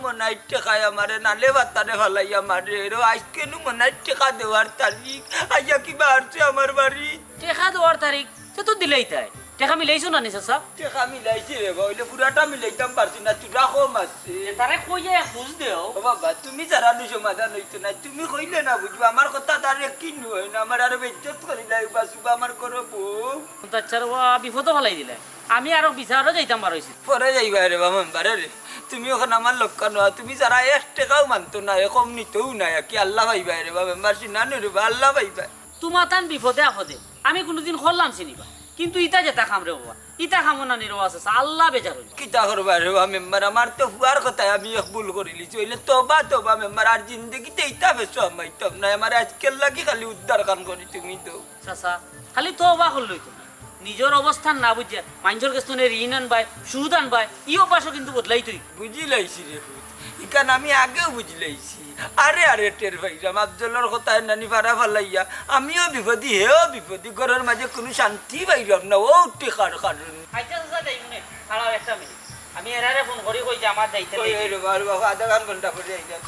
মনাইর টেকায় আমারে নালে বাতারে ফালাইয়া মারে। এরো আইজকে নু মনাইর টেকা দেওয়ার তারিখ। আইয়া কিবা আরছে আমার বাড়ি। টেকা দেওয়ার তারিখ? তে তো দিলাইতায়। টেকা মিলাইছো না নি চাচা? টেকা মিলাইছি রে বা, অইলে পুরাটা মিলাইতাম পারছি না, চুরা কম আছে। এ, তারে কইয়া এক বুঝ দেও। ও বাবা, তুমি ছাড়া নু সমাধান অইতো না, তুমি কইলে না বুঝবা, আমার কথা তারে কিনু অয় না, আমার আরো বেইজ্জত করিলাই, উবা সুবা আমার ঘরো বউ। তাছাড়া ও বিপদো ফালাই দিলে, আমি আরো বিচারো যাইতাম পারছি। পরে যাইবায় রে বা মেম্বারে রে, তুমি অখন আমার লক্ষ্য নয়, তুমি ছাড়া এক টেকাও মানতো না, এ কম নিতোও না, কি আল্লাহ পাইবায় রে বা মেম্বার, সিনানু রে বা আল্লাহ পাইবায়। তুমাতান বিপদে আপদে আমি কুনুদিন করলাম চিনিবা, কিন্তু ইতা যেতা কাম রে বাবা, ইতা কামো না নি রে বা চাচা, আল্লাহ বেজার অইন। কিতা করবা রে বা মেম্বার, আমার তো ফুয়ার কথায় আমি এক ভুল করিলিছি, অইলে তবা তবা মেম্বার, আর জিন্দেগিতে ইতা বেশো হামাইতাম না, আমার আইজকের লাগি খালি উদ্ধার খান করি তুমি তো। চাচা, খালি তবা করলেই তো না, নিজর অবস্থান না বুঝিয়া মাইনষর গেছ থনে ঋণ আনবায়, সুদ আনবায়, ই অভ্যাসও কিন্তু বদলাইতই। বুঝিলাইছি রে পুত, ইখান আমি আগেও বুঝিলাইছি। আরে আরে টের পাইরাম, আফজলর কথায় নানি ফাড়া ফালাইয়া, আমিও বিপদি, হেও বিপদি, ঘরর মাঝে কুনু শান্তি পাইরাম না, অউ টেকার কারণে। আচ্ছা, চাচা, যাই মনে, খাড়াও একটা মিনিট। আমি এরারে ফোন করি কই যে আমার যাইতে ওই, late। ওই রে বাবা, রে বাবা, আধা ঘন-, ঘন্টা পরে আইলাম।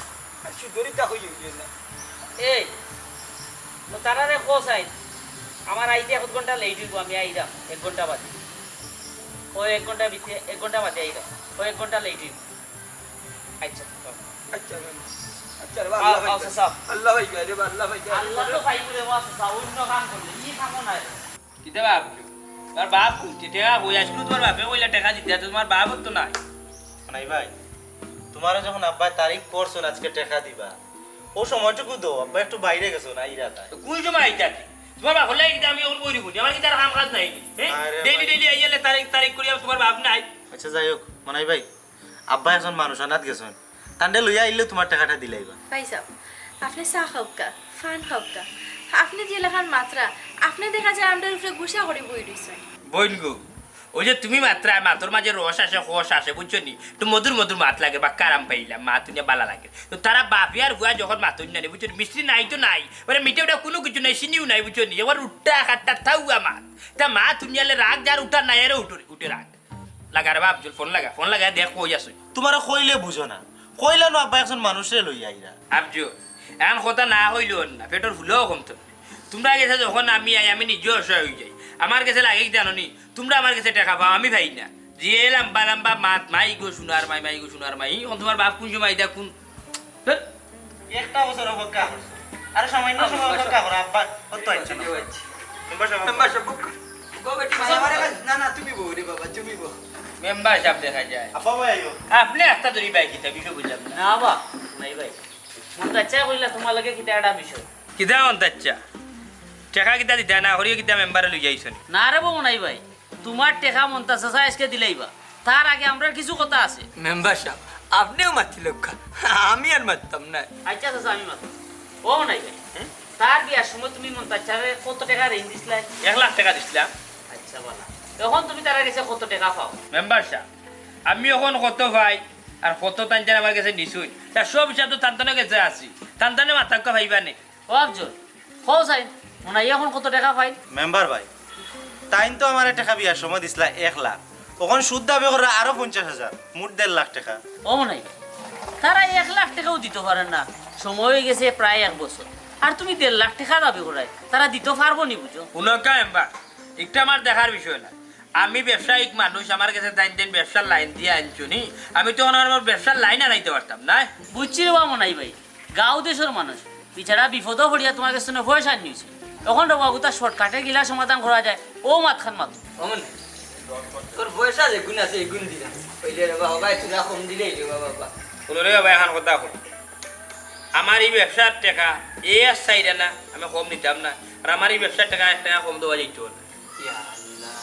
আর সুদরিতা কই অইল না। এই, তো তারারে কও চাই, আমার আইতে এক ঘন্টা late অইব, আমি আইরাম এক ঘন্টা বাদে। ও এক ঘন্টা ভিতরে, এক ঘন্টা বাদে আইরাম, ও এক ঘন্টা late অইব। আচ্ছা, আচ্ছা, আচ্ছা রে বা, আও, আল্লাহ আও, ভাই, চাচা। আল্লাহ ভাই, রে বা, আল্লাহ ভাই, আল্লাহ তো ভাই রে বা, চাচা, অন্য কাম করলে, ই কামও নাই। কিতা বাপ? তোমার বাপ কই? টেকা কই? আইজকু তোমার বাপে কইলা টেকা দিতে, আর তোমার বাপ তো নাই। নাই ভাই, তোমারে যখন আব্বায় তারিখ করছইন আইজকে টেকা দিবা, অউ সময়টুকু দেও, আব্বা একটু বাইরে গেছইন, আইরা তাই। তো কুন সময় আইতা কি? তোমার বাপ হলে কিতা আমি অখন বই দিবনি? আমার কিতা আর কাম কাজ নাই নি? হ্যাঁ? আরে daily ভাই। Daily আইয়ালে তারিখ, তারিখ করি, আর তোমার বাপ নাই। আচ্ছা, যাই হোক, মনাই ভাই, আব্বা একজন মানুষ আনাত গেছইন, তানরে লইয়া আইলে তোমার টেকাটা দিলাইবা। ভাইসাব, আপনে চা খাউক্কা, পান খাউক্কা, আপনে যে লাখান মাতরা, আপনে দেখা যায় আমরার উপরে গুসা করি বই রইছইন। বইন গো, অউ যে তুমি মাতরায়, মাতর মাঝে রস আছে, কষ আছে, বুঝছো নি? একটু মধুর মধুর মাত লাগে, বাক্কা আরাম পাইলাম, মাত হুনিয়া বালা লাগে। তো তারা বাপে আর ফুয়া যখন মাতইন না নি, বুঝছো নি? মিষ্টি নাই তো নাই, মানে মিঠা উঠা কুনু কিছু নাই, চিনিও নাই, বুঝছো নি? এবার উঠা খাট্টা থাউয়া মাত। তা মাত হুনিয়ালে রাগ যার উঠা নাই, আরো উঠে, উঠে রাগ। লাগা রে বা আফজল, ফোন লাগা, ফোন লাগা, দেখ কই আছইন। তোমারে কইলে বুঝো না, কইলা নু আব্বা একজন মানুষরে লইয়া আইরা। আফজল, এমন কথা না কইলে অর না, পেটর ফুলাও কমতো না। তোমরা গেছো যখন আমি আই, আমি নিজে অসহায় অই যাই। আমার গেছে লাগে কিতা জানো নি? তোমরা আমার গেছে টেকা পাও, আমি পাই না। যে লাম্বা লাম্বা মাত, মাই গো সোনার মাই, মাই গো সোনার মাই। অখন তোমার বাপ কুন সময় আইতা কুন? ধুর। একটা বছর অপেক্ষা করছো। আরে সামান্য সময় অপেক্ষা করো, আব্বা। কত আইছো না? মেম্বার সাব, মেম্বার সাব, বুক। গো বেটি, আরে, আরে, না, না, তুমি বও রে বাবা, তুমি বও। মেম্বার সাব দেখা যায়। আব্বা ভাই আইও। আপনে একটা ধরি ভাই কিতা বিষয় বুঝলাম না। না বা, নাই ভাই। মন্তাজ চাচা কইলা তোমার লগে কিতা একটা বিষয়। কিতা মন্তাজ চাচা? টেকা কিতা দিতা না করিও কিতা মেম্বারে লইয়া আইছো নি? না রে বা মনাই ভাই, তোমার টেকা মন্তাজ চাচা আইজকে দিলাইবা, তার আগে আমরার কিছু কথা আছে। মেম্বার সাব, আপনেও মাতিলাউক্কা, আমি আর মাততাম নায়। আচ্ছা চাচা, আমি মাতমু। ও মনাই ভাই, হুম? তার বিয়ার সময় তুমি মন্তাজ চাচারে কত টেকা ঋণ দিছলায়? এক লাখ টেকা দিছলাম। আচ্ছা বালা, অখন তুমি তারার গেছে কত টেকা পাও? মেম্বার সাব, আমি অখন কত পাই আর কত তাইন তাইন আমার গেছে নিছইন, তার সব হিসাব তো তান তানর গেছে আছে, তান তানে মাতাউক্কা পাইবা নে। ও আফজল, কও চাই, মনাইয়ে অখন কত টেকা পাইন? মেম্বার ভাই, তাইন তো আমারে টেকা বিয়ার সময় দিছলা এক লাখ, অখন সুদ দাবি কররা আরো পঞ্চাশ হাজার, মোট দেড় লাখ টেকা। ও মনাই, তারা এক লাখ টেকাও দিতো পারইন না। সময় অইগেছে প্রায় এক বছর, আর তুমি দেড় লাখ টেকা দাবি করায়, তারা দিতো পারবো নি বুঝো? হুনউক্কা মেম্বার, ইটা আমার দেখার বিষয় না। আমি ব্যবসায়িক মানুষ, আমার গেছে তাইন তাইন ব্যবসার লাইন দিয়া আনছো নি, আমি তো অখন আমার ব্যবসার লাইন আনাইতে পারতাম না। বুঝছি রে বা মনাই ভাই, গাঁও দেশর মানুষ, বেচারা বিপদো পড়িয়া তুমার গেছ থনে পয়সা আনিছে। অখন রে বা, অগুতা shortcut এ গিলা সমাধান করা যায়, অউ মাতখান মাতো। অমন, তোর পয়সা যেগুন আছে, এগুন দিলাম। অইলে রে বা, বাবা, তোরা কম দিলেই রে বা, বাবা। হুনো রে বাবা, এখান কথা কও। আমার ই ব্যবসার টেকা, এ আর চাইরা না, আমি কম নিতাম না। আর আমার ই ব্যবসার টেকা এক টেকা কম দেওয়া যাইতো না। ইয়া আল্লাহ।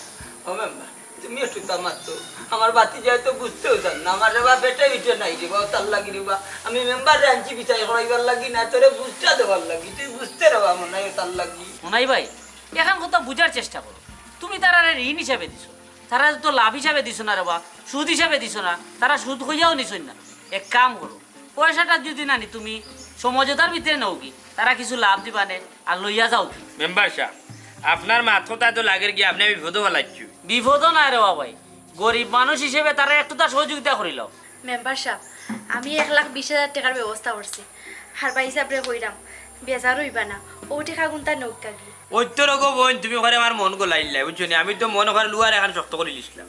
ও মেম্বার, তুমি একটু তা মাতো। আমার ভাতিজায় তো বুঝতেও চায় না। আমার রে বা পেটে পিঠে নাই রে বা, তার লাগি রে বা। আমি মেম্বাররে আনছি বিচার করাইবার লাগি না, তোরে বুঝটা দেওয়ার লাগি। তুই বুঝতে রে বা মনাই, তার লাগি। মনাই ভাই, এখান কথা বুঝার চেষ্টা করো। তুমি তারারে ঋণ হিসাবে দিছো, তারারে তো লাভ হিসাবে দিছো না রে বা, সুদ হিসাবে দিছো না, তারা সুদ কইয়াও নিছইন না। এক কাম করো, পয়সাটা যদি নানি তুমি সমঝোতার ভিতরে নেওগি, তারা কিছু লাভ দিবা নে আর লইয়া যাওগি। মেম্বার সাব, আপনার মাত কথায় তো লাগের কি আপনে বিপদো ফালাইছো। বিপদো নায় রে বা ভাই, গরিব মানুষ হিসেবে তারারে একটুতা সহযোগিতা করিলাও। মেম্বার সাব, আমি এক লাখ বিশ হাজার টেকার ব্যবস্থা করছি। হারবা হিসাবরে কইরাম, বেজার অইবা না, অউ টেকাগুনতা নেউক্কা গি। অইতো রকম বইন, তুমি করে আমার মন গলাইলায়, বুঝছো নি? আমি তো মনো করে লুয়ার এখান শক্ত করি লিছলাম।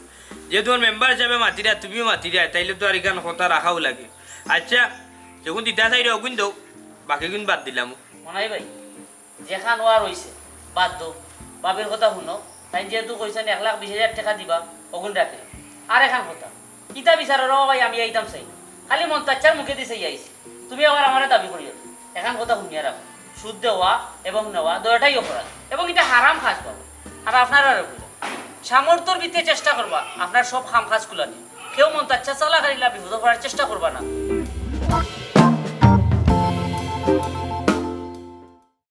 যেহেতু মেম্বার হিসাবে মাতিরা, তুমিও মাতিরা, তাইলে তো আর ইখান কথা রাখাও লাগে। আচ্ছা, যেগুন দিতা চাইরা অগুন দেও, বাকিগুন বাদ দিলাম। মনাই ভাই, যেখান অওয়ার অইছে, বাদ দেও। ভাবির কথা হুনো, তাইন যেহেতু কইছইন এক লাখ বিশ হাজার টেকা দিবা, অগুন রাখিলাও। আর এখান কথা, ইতা বিচারো রে বা ভাই আমি আইতাম চাই না। খালি মন্তাচ্চার মুখেদি চাইয়া আইছি। তুমি আবার আমারে দাবি করিও না। এখান কথা হুনিয়া রাখো। সুদ দেওয়া এবং নেওয়া দুইটাই অপরাধ। এবং ইটা হারাম কাজ বাবা। আর আপনারারে কইলাম, সামর্থ্যর ভিতরে চেষ্টা করবা আপনার সব কাম কাজ কুলানি। কেউ মন্তাচ্চার চালাকারিলা বিপদো পড়ার চেষ্টা করবা না।